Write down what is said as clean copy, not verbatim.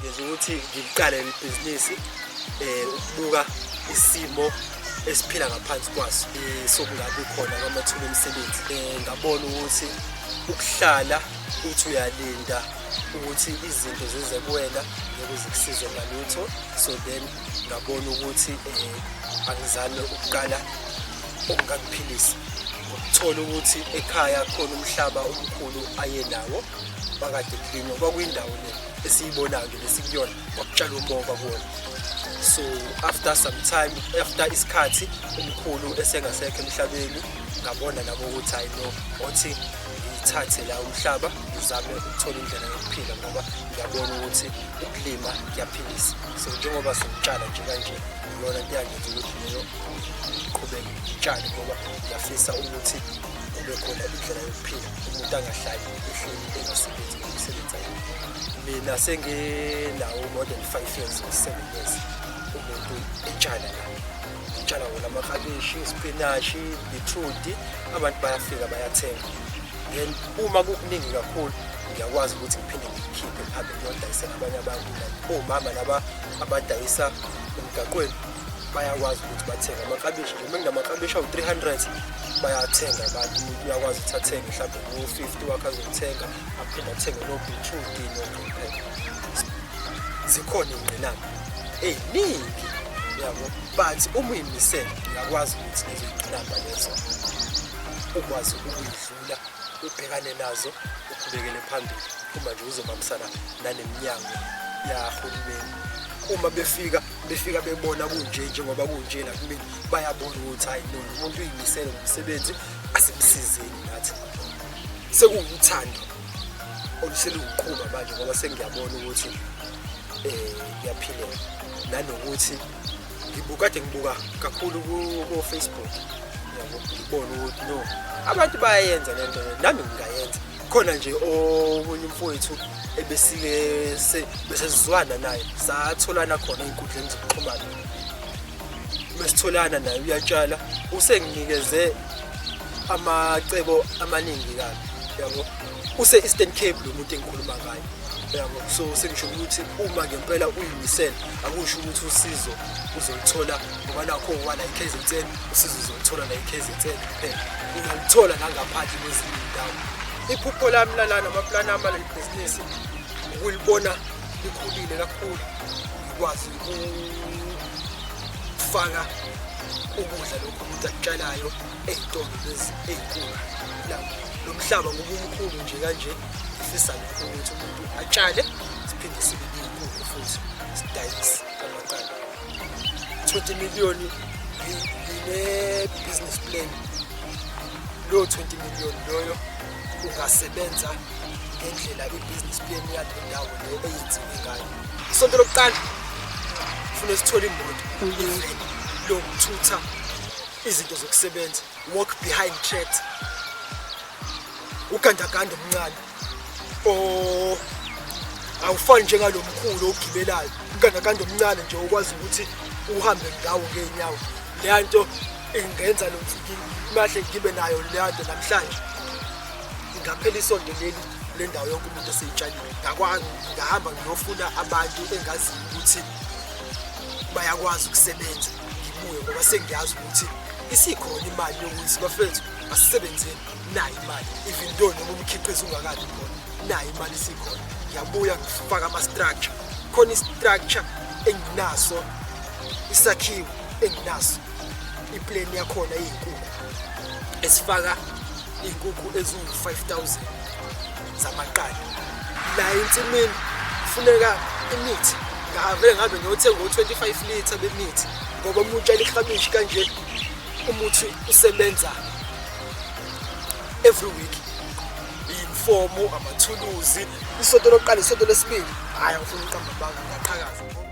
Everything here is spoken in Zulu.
Ngenza ukuthi ngiqale leli bhizinisi ukubuka isimo esiphila ngaphansi kwaso sokungabi khona kwamathuba emisebenzi. Ngabona ukuthi ukuhlala uthi uyalinda ukuthi izinto zize kuwena ngeke zikusize ngalutho, so then ngabona ukuthi angizame ukuqala okungangiphilisa, ngokuthola ukuthi ekhaya khona umhlaba omkhulu ayenawo bakade kulinywa. Kwakuyindawo le esiyibonayo nje lesikuyona, kwakutshalwa umoba kuwona. So after some time, after isikhathi umkhulu esengasekho emhlabeni, ngabona nabo ukuthi hayi no, othi ngithathe la umhlaba ngizame ukuthola indlela yokuphila, ngoba ngiyabona ukuthi ukulima kuyaphilisa. So njengoba sengitshala nje kanje, iyona nto eyangenza ukuthi leyo ngiqhubeke ngitshale, ngoba ngiyafisa ukuthi kube khona indlela yokuphila, umuntu angahlali ehleli engasebenzi ngomsebenzi ayikho. Mina senginawo more than 5 years or 7 years umuntu etshala la, etshala wona amaklabishi, isipinashi, beetroot. Abantu bayafika bayathenga, then uma kukuningi kakhulu ngiyakwazi ukuthi ngiphinde ngikhiphe ngihambe ngiyodayisela abanye abantu, like omama laba abadayisa emgaqweni bayakwazi ukuthi bathenge amaklabishi nje. Uma nginamaklabishi awu-300 bayathenga abantu. Umuntu uyakwazi ukuthi athenge mhlawumbe ngo-50 wakhe azothenga, aphinde athenge no-beetroot, no-green pepper. Zikhona iy'ngqinamba ey'ningi, yabo, but uma uyimisele uyakwazi ukuthi lezo y'ngqinamba lezo ukwazi ukuyidlula, ubhekane nazo, uqhubekele phambili. Uma nje uzobambisana naneminyango yahulumeni, uma befika bebona kunje njengoba kunje la kumina, bayabona ukuthi hayi no, lo muntu uyimisele ngomsebenzi, asimsizeni nathi. Sekuwuthando oluseluwuqhuba manje, ngoba sengiyabona ukuthi kuyaphileka, nanokuthi ngibukade ngibuka kakhulu ko-Facebook, yabo, ngibone ukuthi no, abantu bayayenza lento le, nami ngingayenza. Khona nje omunye umfowethu ebesike besizwana naye, satholana khona ey'nkundleni zokuxhumana. Mesitholana naye uyatshala, usenginikeze amacebo amaningi kabi, yabo. Use-Eastern Cape lo muntu engikhuluma ngayo, yabo. So sengisho ukuthi uma ngempela uyimisele, akusho ukuthi usizo uzoluthola ngoba nakho wala i-KZN, usizo uzoluthola la i-KZN kuphela, ungaluthola nangaphandle kwezinye iy'ndawo. Iphupho lami lalana, amaplani ami aleli bhizinisi ukulibona likhulile kakhulu, ngikwazi ukufaka ukudla lokhu umuntu akutshalayo ey'tolo lezi ey'nkulu. La lo mhlaba ngoba umkhulu nje kanje, ngifisa lokho ukuthi umuntu atshale, siphinde sibe ney'nkukhu futhi sidayise amaqanda. 20 million, ngine-business plan. Lowo 20 million loyo ungasebenza ngendlela i-business plan yale ndawo le eyenziwe ngayo. Isonto lokuqala funa sithole imoto, iveni lokuthutha izinto zokusebenza, walk behind tractor, ugandaganda omncane o awufani njengalo mkhulu ogibelayo, ugandaganda omncane nje okwazi ukuthi uhambe ngawo ngey'nyawo. Leya nto ingenza lo mahle ngibe nayo leya nto namhlanje, ingaphela isonto leli le ndawo yonke umuntu eseyitshalile. Ngakwazi ngahamba ngiyofuna abantu engaziyo ukuthi bayakwazi ukusebenza, ngibuye ngoba sengiyazi ukuthi isikhona imali yokuthi bafethu asisebenzeni, nayo imali, even though noma umkhiqizo ungakabi khona, nayo imali isikhona. Ngiyabuya ngifaka ama-structure khona, i-structure enginaso, isakhiwo enginaso, ipleni yakhona iy'nkukhu esifaka iy'nkukhu eziwu-5000 zamaqanda. La ensimini kufuneka imithi, ngavele ngabe ngiyothenga ngo-25 litre bemithi, ngoba uma utshala iklabishi kanje umuthi usebenza every week, iyunifomu, amathuluzi. Isonto lokuqala, isonto lesibili, hhayi, angifuni uqamba amanga, ngiyaqhakaza.